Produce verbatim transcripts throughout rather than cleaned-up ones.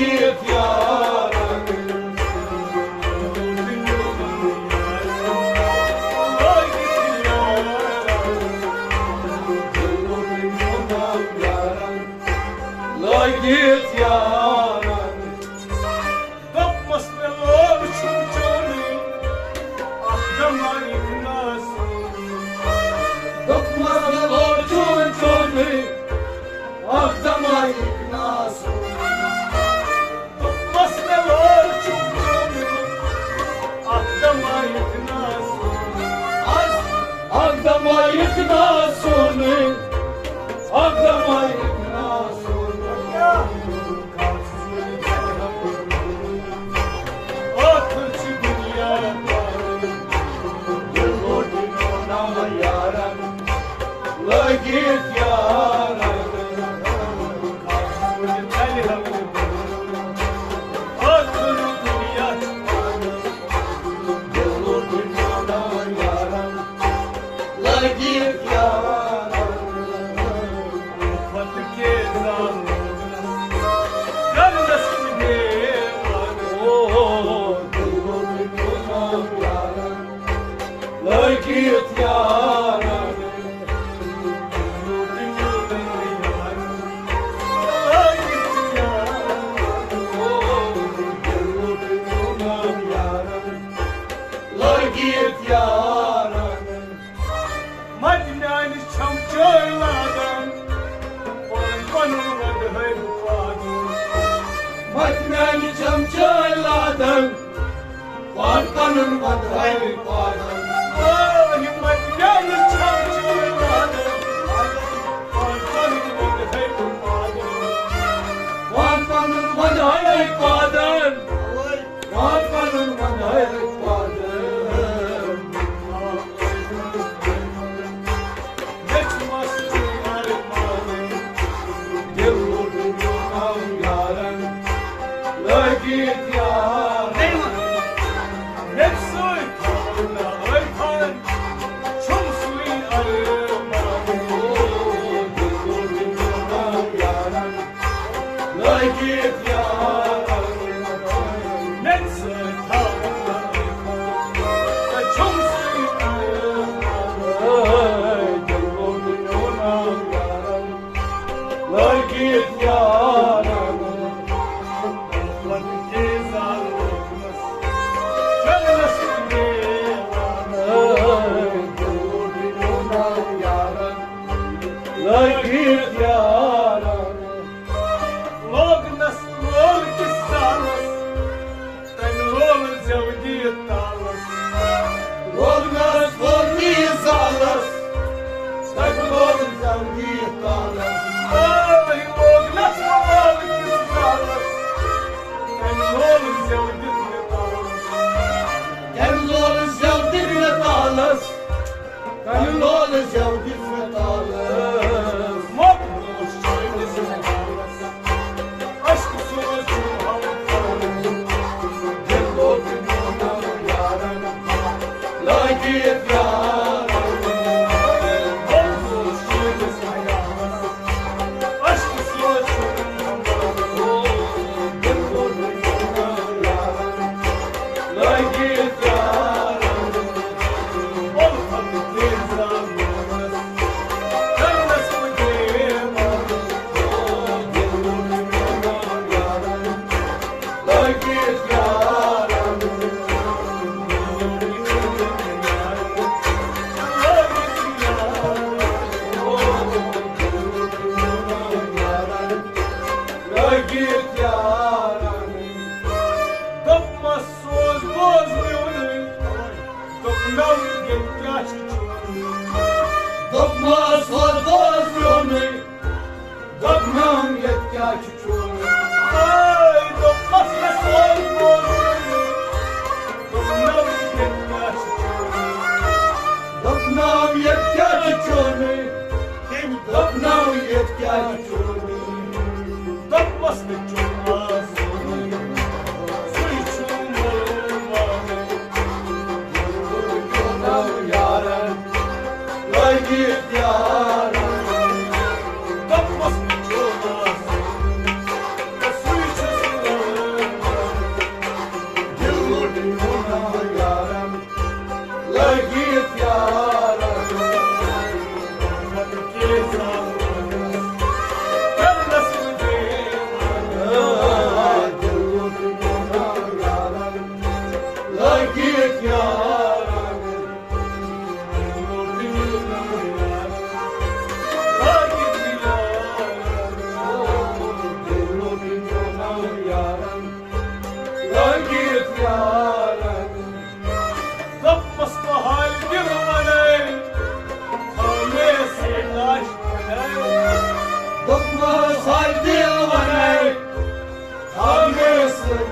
یتھ یارن۔ لٲگِتھ یارن۔ دوٚپمَس مےٚ لول چھُم چونُے، اکھ دمایِک ناسُن۔ دوٚپمَس مےٚ لول چھُم چونُے، اکھ دمایِک ناسُن۔ دوٚپمَس مےٚ لول چھُم چونُے، اکھ دمایِک ناسُن۔ اکھ دمایِک ناسُن، اکھ دمایِک ناسُن۔ ٲخٕر چھِ دُنیا پانہٕ، دِل لوٚگ یارن، لٲگِتھ یارن۔ ٲخٕر دُنیا چھِ پانہٕ، دِل لوٚگ یارن، لٲگِتھ یارن۔ لٲگِتھ یارن۔ لٲگِتھ یارن۔ مَتہِ میٛانہِ چھَم چٲے لادان، پان پَنُن وَندٕ ہٲوِتھ پادُن۔ مَتہِ میٛانہِ چھَم چٲے لادان، پان پَنُن وَندٕ ہٲوِتھ پادُن۔ آ، یہِ مَتہِ میٛانہِ چھَم چٲے لادان، پان پَنُن وَندٕ ہٲوِتھ پادُن۔ پان پَنُن وَندٕ ہٲوِتھ پادُن۔ پان پنُن وندے پادن۔ مےٚ چھُ مستٕے ارمانٕے، دِل لوٚگ میون یارن، لٲگِتھ یارن۔ مےٚ چھُ سۭتۍ تھاوُن ناوے تھاوُن، چھُم سُے ارمانٕے، دِل لوٚگ میون یارن۔ لٲگِتھ یارن۔ مےٚ سۭتۍ تھاوُن۔ ژےٚ چھُم سۭتۍ۔ لٲگِتھ یارن۔ لٲگِتھ یارن۔ لوگنس لول کِس زالس، تٔمۍ لول زٮ۪و دِتھ تالس۔ لوگنس لول کِس زالس، تٔمۍ لول زٮ۪و دِتھ تالس۔ آے لوگنس لول کِس زالس، تٔمۍ لول زٮ۪و دِتھ مےٚ تالس۔ تٔمۍ لول زٮ۪و دِتھ مےٚ تالس۔ کمہِ لولہٕ زٮ۪و دِژ مےٚ تالس۔ موت اوس چٲنِس محلس۔ عشقہٕ سوز چھُم ہم کران۔ دِل لوٚگ میون یارن۔ لٲگِتھ یارن۔ موت اوس چٲنِس محلس۔ عشقہٕ سوز چھُم ہم کران۔ دِل لوٚگ میون یارن۔ لٲگِتھ یارن۔ دوٚپمَس سوز بوز میونُے، دوٚپنَم ییٚتہِ کیٛاہ چھُ چون؟ دوٚپمَس سوز بوز میونُے، دوٚپنَم ییٚتہِ کیٛاہ چھُ چون؟ آے دوٚپمَس مےٚ سوز بوز میونُے، دوٚپنَم ییٚتہِ کیٛاہ چھُ چون؟ دوٚپنَم ییٚتہِ کیٛاہ چھُ چونُے؟ تٔمۍ دوٚپنَم ییٚتہِ کیٛاہ چھُ چونُے؟ دوٚپمَس مےٚ چھُ آسان، سُے چھُ میون مالک۔ یارن، لٲگِتھ یارن۔ دوٚپمَس مےٚ چھُ آسان، سُے چھُ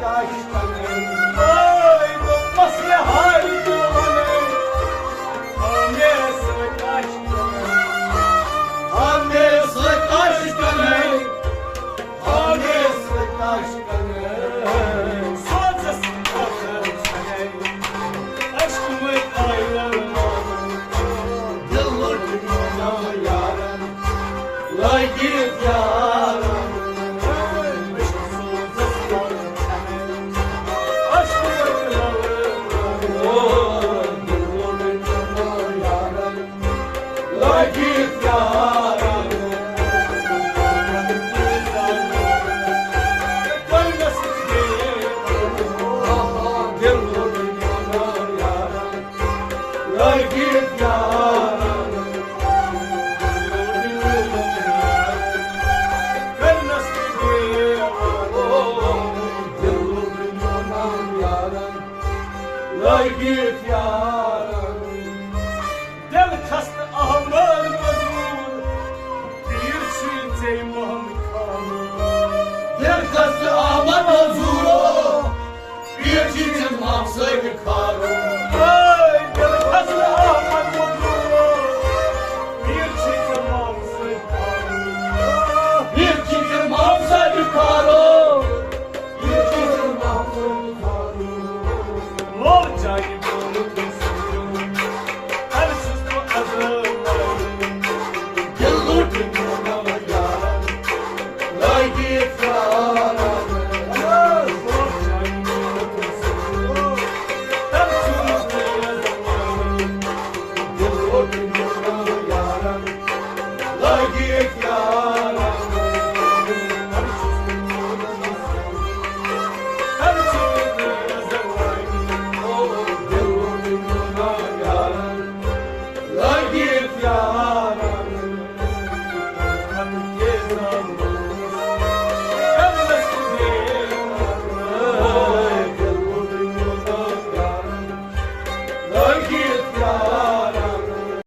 Taştan